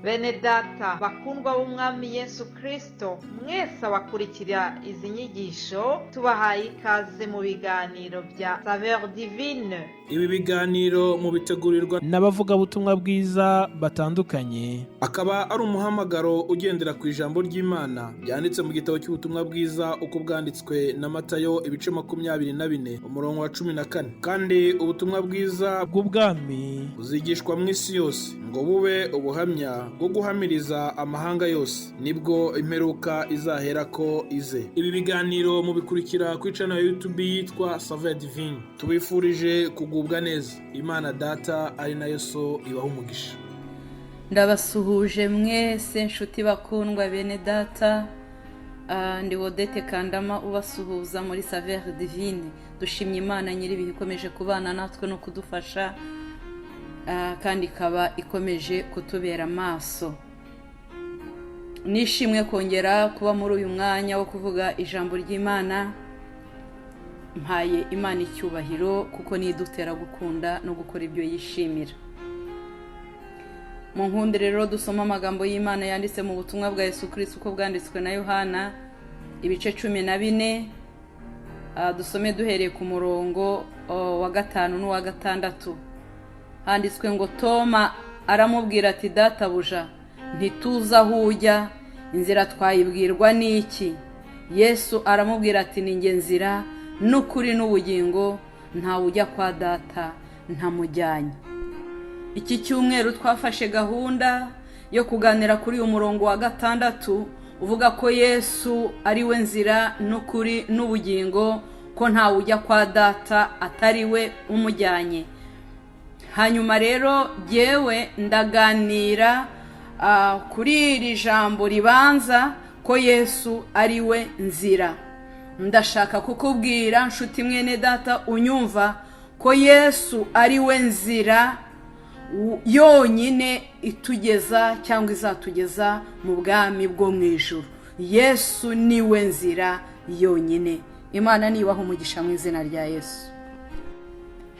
Bene data bakundwa b'Umwami Yesu Kristo, mwese abakurikira izi nyigisho, tubahaye ikaze mu biganiro bya Saveur Divine. Ibi biganiro mubitegurirwa n'abavugabutumwa bwiza batandukanye. Akaba ari umuhamagaro ugendera ku ijambo ry'Imana ryanditse mu gitabo cy'ubutumwa bwiza uko bwanditswe na Matayo, ibice 24, umurongo wa 14. Kandi ubutumwa bwiza bw'ubwami buzigishwa mu isi yose ngo bube ubuhamya bwo guhamiriza amahanga yose, nibwo imperuka izaherako ize. Ibi biganiro mubikurikira ku channel ya YouTube yitwa Saveur Divine. Tubifurije kugubwa neza. Imana Data ari nayo So ibaha umugisha. Ndabasuhuje mwese, nshuti bakundwa, bene data. Ndi Wodete Kandama ubasuhuza muri Saveur Divine. Dushimye Imana nyir'ibihe ikomeje kubana natwe no kudufasha, kandi ikaba ikomeje kutubera amaso. Nishimwe kongera kuba muri uyu mwanya wo kuvuga ijambo ry'Imana. Mpaye Imana icyubahiro kuko niyo idutera gukunda no gukora ibyo yishimira. Mu nkundi rero dusoma amagambo y'Imana yanditse mu butumwa bwa Yesu Kristo uko bwanditswe na Yohana, ibice 14. Dusome duhereye ku murongo wa 5 n'uwa 6. Handitswe ngo: "Toma aramubwira ati: 'Databuja, ntituzi aho ujya, inzira twayibwirwa n'iki?' Yesu aramubwira ati: 'Ni njye nzira n'ukuri n'ubugingo, ntawe ujya kwa Data ntamujyanye.'" Iki cyumweru twafashe gahunda yo kuganira kuri uyu murongo wa 6 uvuga ko Yesu ari we nzira n'ukuri n'ubugingo, ko ntawe ujya kwa Data atari we umujyanye. Hanyuma rero jyewe ndaganira kuri iri jambo ribanza, ko Yesu ari we nzira. Ndashaka kukubwira, nshuti mwene data unyumva, ko Yesu ari we nzira yonyine itugeza cyangwa izatugeza mu bwami bwo mu ijuru. Yesu ni we nzira yonyine. Imana nibaha umugisha mu izina rya Yesu.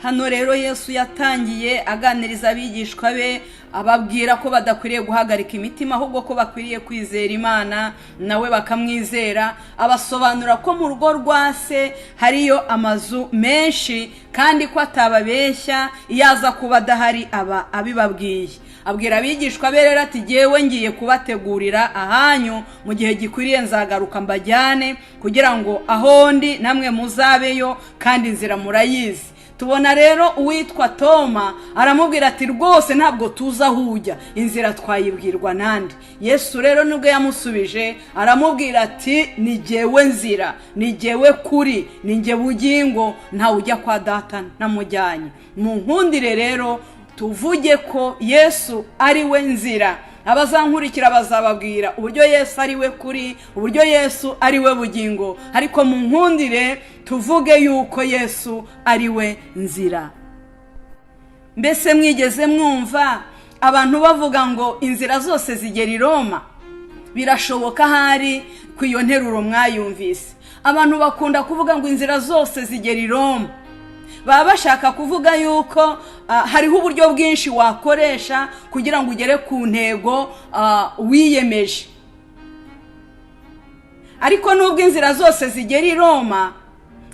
Hano rero Yesu yatangiye aganiriza abigishwa be, ababwira ko badakwiriye guhagarika imitima, ahubwo ko bakwiriye kwizera Imana, nawe bakamwizera. Abasobanura ko mu rugo rwa Se hariyo amazu menshi, kandi ko atababeshya, iyo aza kuba adahari aba abibabwiye. Abwira abigishwa be rero ati: "Jyewe ngiye kubategurira ahanyu, mu gihe gikwiriye nzagaruka mbajyane, kugira ngo aho ndi namwe muzabeyo, kandi inzira murayizi." Tubona rero uwitwa Toma aramubwira ati: "Rwose ntabwo tuzi aho ujya, inzira twayibwirwa nande?" Yesu rero nubwo yamusubije, aramubwira ati: "Ni jyewe nzira, ni jyewe kuri, ni jye bugingo, ntawe ujya kwa Data ntamujyanye." Mu nkundire rero tuvuge ko Yesu ari we nzira. Abazankurikira bazababwira uburyo Yesu ari we kuri, uburyo Yesu ari we bugingo, ariko mu nkundire tuvuge yuko Yesu ari we nzira. Mbese mwigeze mwumva abantu bavuga ngo inzira zose zigera i Roma? Birashoboka ahari ku iyo nteruro mwayumvise. Abantu bakunda kuvuga ngo inzira zose zigera i Roma, baba bashaka kuvuga yuko hariho uburyo bwinshi wakoresha kugira ngo ugere ku ntego wiyemeje. Ariko nubwo inzira zose zigera i Roma,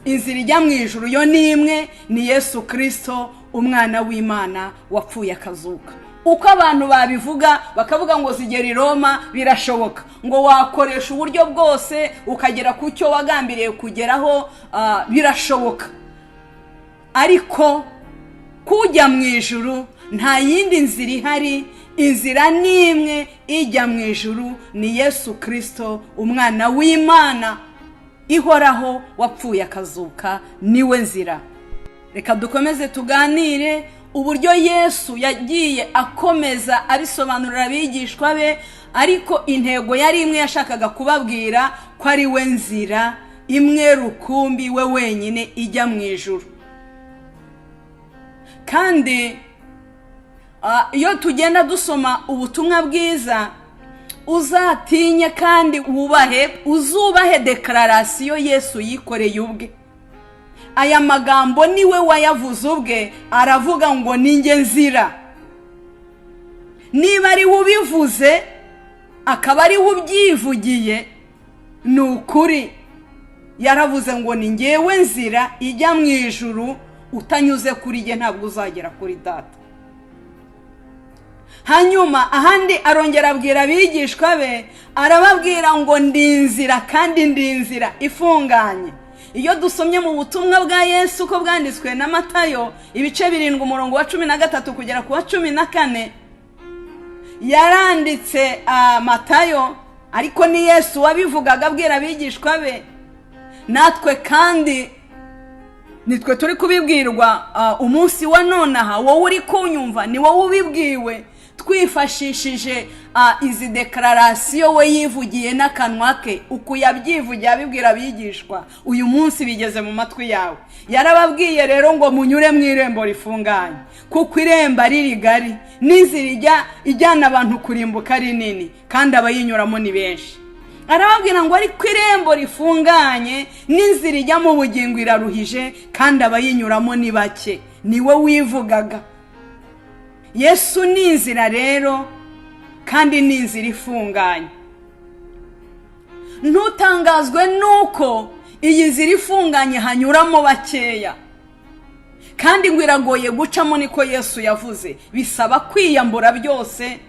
inzira ijya mu ijuru yo ni imwe, ni Yesu Kirisito, umwana w'Imana wapfuye akazuka. Uko abantu babivuga, bakavuga ngo zigera i Roma, birashoboka ngo wakoresha uburyo bwose ukagera ku cyo wagambiriye kugeraho, birashoboka. Ariko kujya mu ijuru nta yindi nzira ihari. Inzira ni imwe ijya mu ijuru, ni Yesu Kirisito, umwana w'Imana ihoraho, wapfuye akazuka, niwe nzira. Reka dukomeze tuganire uburyo Yesu yagiye akomeza abisobanurira abigishwa be, ariko intego yari imwe, yashakaga kubabwira ko ari we nzira imwe rukumbi, we wenyine ijya mu ijuru. Kandi iyo tugenda dusoma ubutumwa bwiza, uzatinye kandi wubahe, uzubahe déclaration Yesu yikoreye ubwe. Aya magambo niwe wayavuze ubwe, aravuga ngo: "Ninjye nzira." Niba ari we ubivuze, akaba ari we ubyivugiye, ni ukuri. Yaravuze ngo: "Ni ngewe nzira ijya mu ijuru, utanyuze kuri jye ntabwo uzagera kuri Data." Hanyuma ahandi arongera abwira abigishwa be, arababwira ngo: "Ndi inzira, kandi ndi inzira ifunganye." Iyo dusomye mu butumwa bwa Yesu uko bwanditswe na Matayo, ibice 7, umurongo wa 13 kugera ku wa 14, yaranditse Matayo, ariko ni Yesu wabivugaga abwira abigishwa be. Natwe kandi nitwe turi kubibwirwa umunsi wa nonaha. Wowe uri kunyumva, ni wowe ubibwiwe, twifashishije izi déclaration we yivugiye n'akanwa ke, uku yabyivugiye abibwira abigishwa, uyu munsi bigeze mu matwi yawe. Yarababwiye rero ngo: "Munyure mu irembo rifunganye, kuko irembo ari rigari, n'inzira ijya ijyana abantu kurimbuka ari nini, kandi abayinyuramo ni benshi." Arababwira ngo: "Ariko irembo rifunganye n'inzira ijya mu bugingo iraruhije, kandi abayinyuramo ni bake." Niwe wivugaga. Yesu ni inzira rero, kandi ni inzira ifunganye. Ntutangazwe n'uko iyi nzira ifunganye hanyuramo bakeya, kandi ngo iragoye gucamo, niko Yesu yavuze. Bisaba kwiyambura byose.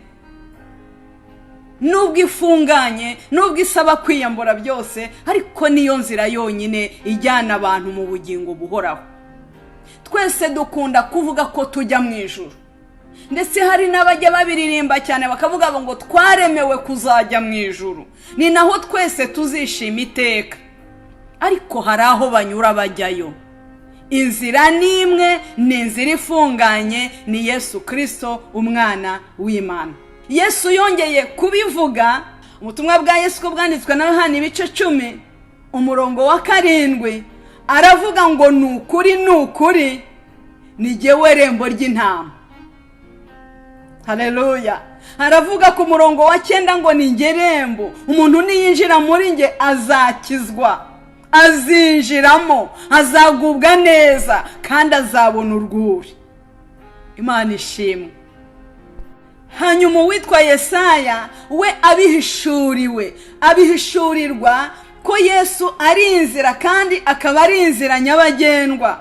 Nubwo ifunganye, nubwo isaba kwiyambura byose, ariko niyo nzira yonyine ijyana abantu mu bugingo buhoraho. Twese dukunda kuvuga ko tujya mu ijuru, ndetse hari n'abajya babiririmba cyane bakavuga ngo: "Twaremewe kuzajya mu ijuru, ni naho twese tuzishima iteka." Ariko hari aho banyura bajyayo. Inzira ni imwe, ni inzira ifunganye, ni Yesu Kirisito, umwana w'Imana. Yesu yongeye kubivuga. Ubutumwa bwa Yesu ko bwanditswe na Yohani, ibice 10, umurongo wa 7, aravuga ngo: "Ni ukuri, ni ukuri, ni jyewe rembo ry'intama." Hareruya! Aravuga ku murongo wa 9 ngo: "Ni nge rembo, umuntu niyinjira muri nge azakizwa, azinjiramo azagubwa neza, kandi azabona urwuri." Imana ishimwe. Hanyuma uwitwa Yesaya we abihishuriwe, abihishurirwa ko Yesu ari inzira, kandi akaba ari inzira nyabagendwa,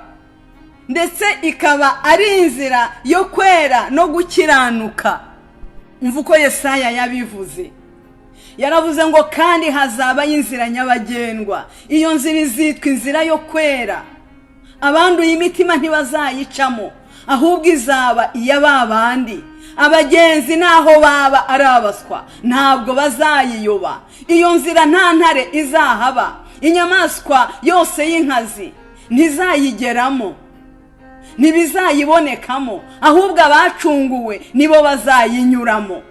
ndetse ikaba ari inzira yo kwera no gukiranuka. Umva uko Yesaya yabivuze. Yaravuze ngo: "Kandi hazabaho inzira nyabagendwa, iyo nzira izitwa inzira yo kwera. Abanduye imitima ntibazayicamo, ahubwo izaba iya ba bandi. Abagenzi naho baba ari abaswa ntabwo bazayiyoba. Iyo nzira nta ntare izahaba, inyamaswa yose y'inkazi ntizayigeramo, ntibizayibonekamo, ahubwo abacunguwe nibo bazayinyuramo.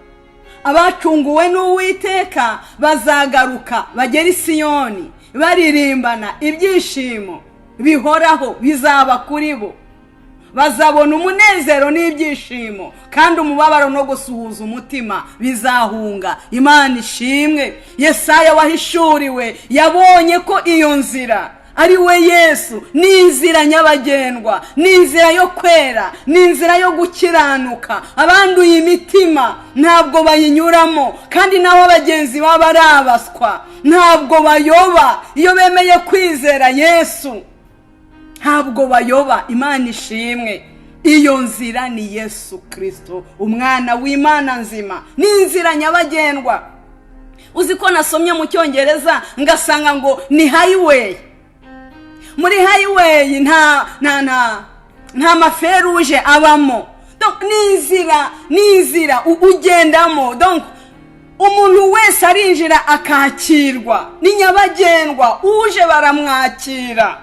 Abacunguwe n'Uwiteka bazagaruka bagera i Siyoni baririmbana ibyishimo bihoraho bizaba kuri bo. Bazabona umunezero n'ibyishimo, kandi umubabaro no gusuhuza umutima bizahunga." Imana ishimwe. Yesaya wahishuriwe yabonye ko iyo nzira ari we Yesu, ni inzira nyabagendwa, ni inzira yo kwera, ni inzira yo gukiranuka. Abanduye imitima ntabwo bayinyuramo, kandi naho abagenzi baba ari abaswa ntabwo bayoba. Iyo bemeye kwizera Yesu ntabwo bayoba. Imana ishimwe. Iyo nzira ni Yesu Kirisito, umwana w'Imana nzima, ni inzira nyabagendwa. Uzi ko nasomye mu Cyongereza ngasanga ngo ni highway? Muri highway nta ma feux rouges abamo. Ni inzira, ni inzira ugendamo. Umuntu wese arinjira akakirwa, ni nyabagendwa, uje baramwakira.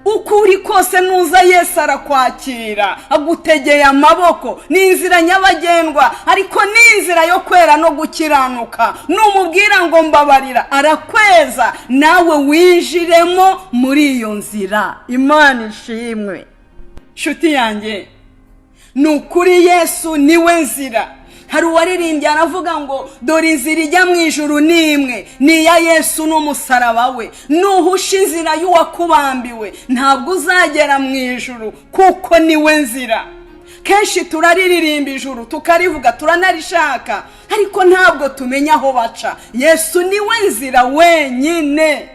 Uko uri kose nuza Yesu arakwakira, agutegeye amaboko. Ni inzira nyabagendwa, ariko ni inzira yo kwera no gukiranuka. Numubwira ngo: "Mbabarira," arakweza, nawe winjiremo muri iyo nzira. Imana ishimwe. Nshuti yanjye, ni ukuri Yesu niwe nzira. Hari uwaririmbye aravuga ngo: "Dore inzira ijya mu ijuru ni imwe, ni iya Yesu n'umusaraba we. Nuhusha inzira y'uwakubambiwe ntabwo uzagera mu ijuru, kuko niwe nzira." Kenshi turariririmba ijuru, tukarivuga, turanarishaka, ariko ntabwo tumenya aho baca. Yesu niwe nzira wenyine.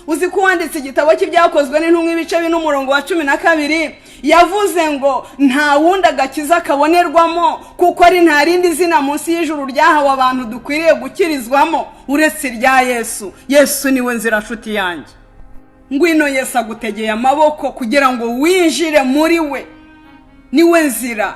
Uzi ko uwanditse igitabo cy'Ibyakozwe n'Intumwa, ibice 4, umurongo wa 12, yavuze ngo nta wundi agakiza kabonerwamo, kuko ari nta rindi zina munsi y'ijuru ryahawe abantu dukwiriye gukirizwamo uretse irya Yesu. Yesu niwe nzira, nshuti yanjye. Ngwino, Yesu agutegeye amaboko kugira ngo winjire muri we. Niwe nzira.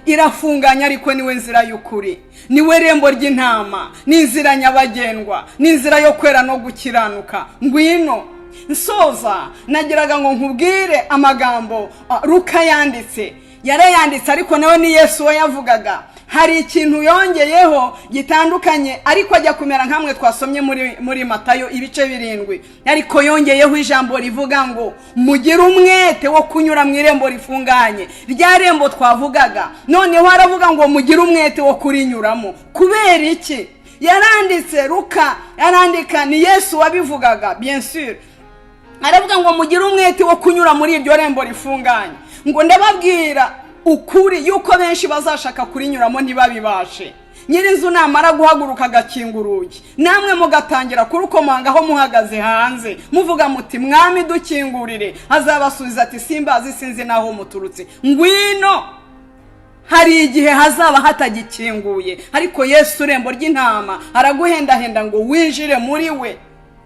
Irafunganya, ariko niwe nzira y'ukuri, niwe rembo ry'intama, ni inzira nyabagendwa, ni inzira yo kwera no gukiranuka. Ngwino. Nsoza, nagiraga ngo nkubwire amagambo Ruka yanditse. Yarayanditse, ariko nawe ni Yesu we yavugaga. Hari ikintu yongeyeho gitandukanye, ariko ajya kumera nk'amwe twasomye muri Matayo ibice 7, ariko yongeyeho ijambo rivuga ngo mugire umwete wo kunyura mu irembo rifunganye. Rya rembo twavugaga, noneho aravuga ngo mugire umwete wo kurinyuramo. Kubera iki? Yaranditse, Ruka yarandika, ni Yesu wabivugaga, bien sûr. Aravuga ngo mugire umwete wo kunyura muri iryo rembo rifunganye, ngo ndababwira ukuri yuko benshi bazashaka kurinyuramo ntibabibashe. Nyir'inzu namara guhaguruka agakinga urugi, namwe mugatangira kurukomangaho muhagaze hanze, muvuga muti: 'Mwami, dukingurire,' azabasubiza ati: 'Simbazi, sinzi n'aho muturutse.' Ngwino. Hari igihe hazaba hatagikinguye, ariko Yesu urembo ry'intama araguhendahenda ngo winjire muri we,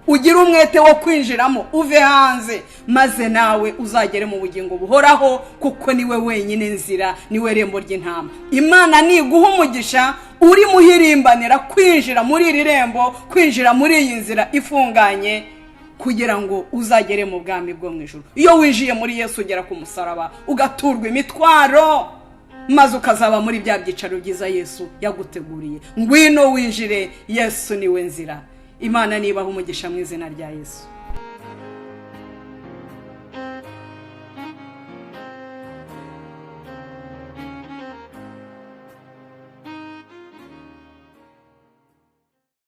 ugire umwete wo kwinjiramo, uve hanze, maze nawe uzagere mu bugingo buhoraho, kuko niwe wenyine nzira, niwe rembo ry'intama. Imana niguha umugisha uri muhirimbanira kwinjira muri iri rembo, kwinjira muri iyi nzira ifunganye, kugira ngo uzagere mu bwami bwo mu ijuru. Iyo winjiye muri Yesu, ugera ku musaraba, ugaturwa imitwaro, maze ukazaba muri bya byicaro byiza Yesu yaguteguriye. Ngwino winjire, Yesu niwe nzira. Imana nibaha umugisha mu izina rya Yesu.